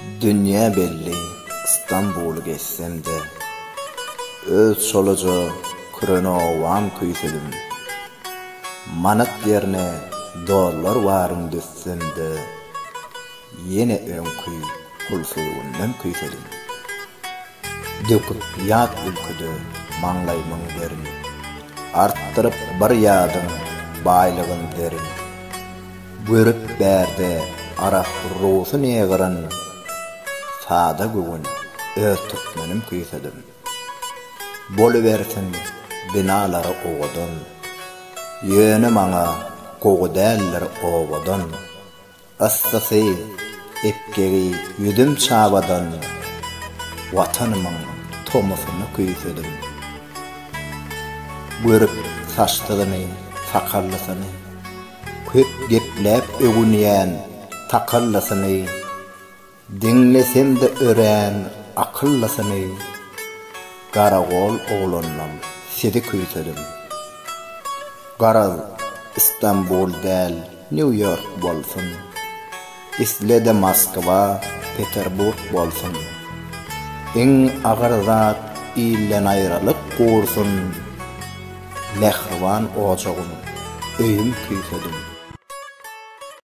Dünýä belli Stambuly gezsem-de, Öz çolaja küren obam küýsedim. Manat ýerine dollar baryn düzsem-de, Ýene öňki pulsuz günlem küýsedim. Döküp ýat ülkede maňlaýymyň derin, Artdyryp bir ýadyň baýlygyn zerin. Görüp bärde arap rusy negryn, Sada göwün öz türkmenim küýsedim. Bolubersin binalary owadan, Ýöne maňa gowy däldir obadan. Yssysy, epgegi ýüzüm çabadan, Watanymyň tomusyny küýsedim. Görüp saçsyzyny, sakallysyny, Köp gepläp öwünýän takallysyny, Diňlesem-de örän akyllysyny, Garagol oglandan sizi küýsedim. Garaz, Istanbul däl, Nýu-Ýork bolsun, Isle-de Moskwa, Peterburg bolsun. Iň agyr zat ilden aýralyk gursun, Mähriban ojagym, öýüm küýsedim.